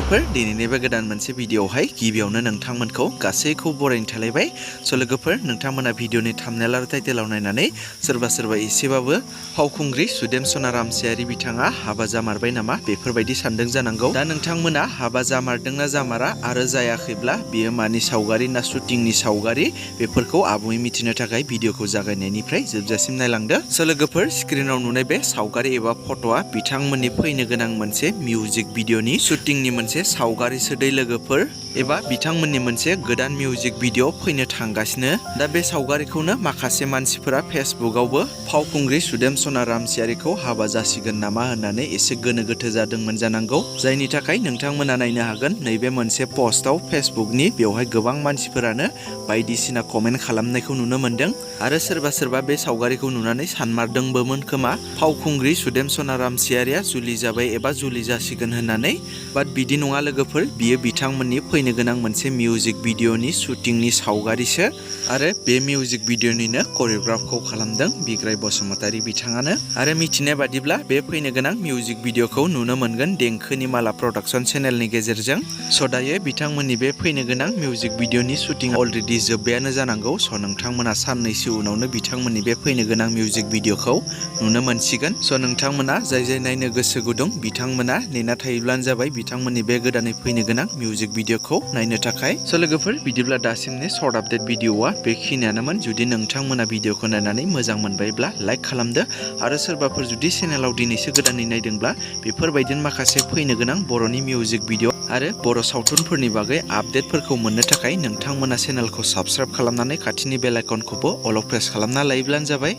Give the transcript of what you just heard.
लोगोफोर दिनैनि बे गोदान मोनसे भिडिअआवहाय गिबियावनो नोंथांमोनखौ गासैखौ बरायनो थालायबाय। लोगोफोर नोंथांमोना भिडिअनि थाम्बनेल आरो टाइटेलाव नायनानै सोरबा एसेबाबो फावखुंग्रि सुदेम सना रामसियारि बिथाङा हाबा जामारबाय नामा बेफोरबायदि सानदों जानांगौ। दा नोंथांमोना हाबा जामारदोंना जामारा आरो जायाखैब्ला बियो मानि सावगारि ना शुटिंनि सावगारि बेफोरखौ आबुङै मिथिनो थाखाय भिडिअखौ जागायनायनिफ्राय जोबजासिम नायलांदो। लोगोफोर स्क्रिनाव नुनाय बे सावगारि एबा फट'आ बिथांमोननि फैनो गोनां मोनसे मिउजिक भिडिअनि शुटिंनि मोनसे सावगारिसो दै लोगोफोर, एबा बिथांमोननि मोनसे गोदान मिउजिक भिडिअ फैनो थांगासिनो। दा बे सावगारिखौनो माखासे मानसिफोरा फेसबुकआवबो फावखुंग्रि सुदेम सना रामसियारिखौ हाबा जासिगोन नामा होननानै एसे गोनो गोथो जादोंमोन जानांगौ। जायनि थाखाय नोंथांमोना नायनो हागोन नैबे मोनसे पस्टआव फेसबुकनि बेवहाय गोबां मानसिफोरानो बायदिसिना कमेन्ट खालामनायखौ नुनो मोनदों आरो सोरबा बे सावगारिखौ नुनानै सानमारदोंबोमोन खोमा फावखुंग्रि सुदेम सना रामसियारिया जुलि जाबाय एबा जुलि जासिगोन होननानै। बाट बिदि नङा लोगोफोर, बियो बिथांमोननि फैनो गोनां मोनसे मिउजिक भिडिअनि शुटिंनि सावगारिसो आरो बे मिउजिक भिडिअनिनो करिय'ग्राफखौ खालामदों बिग्राय बसुमतारी बिथाङानो। आरो मिथिनाय बादिब्ला बे फैनो गोनां मिउजिक भिडिअखौ नुनो मोनगोन देंखोनि माला प्रडाक्सन चेनेलनि गेजेरजों। दायो बिथांमोननि बे फैनो गोनां मिउजिक भिडिअनि शुटिं अलरेडि जोब्बायानो जानांगौ। नोंथांमोना साननैसो उनावनो बिथांमोननि बे फैनो गोनां मिउजिक भिडिअखौ नुनो मोनसिगोन। नोंथांमोना जाय नायनो गोसो गुदुं बिथांमोना नेना थायोब्लानो जाबाय बिथांमोननि बे गोदानै फैनो गोनां मिउजिक भिडिअखौ नायनो थाखाय। लोगोफोर बिदिब्ला दासिमनि सर्ट आपडेट भिडिअआ बेखिनियानोमोन। जुदि नोंथांमोना भिडिअखौ नायनानै मोजां मोनबायब्ला लाइक खालामदो आरो सोरबाफोर जुदि चेनेलाव दिनैसो गोदानै नायदोंब्ला बेफोरबायदिनो माखासे फैनो गोनां बर'नि मिउजिक भिडिअ आरो बर' सावथुनफोरनि बागै आपडेटफोरखौ मोननो थाखाय नोंथांमोना चेनेलखौ साबस्क्राइब खालामनानै खाथिनि बेल आइकनखौबो अल प्रेस खालामना लायोब्लानो जाबाय।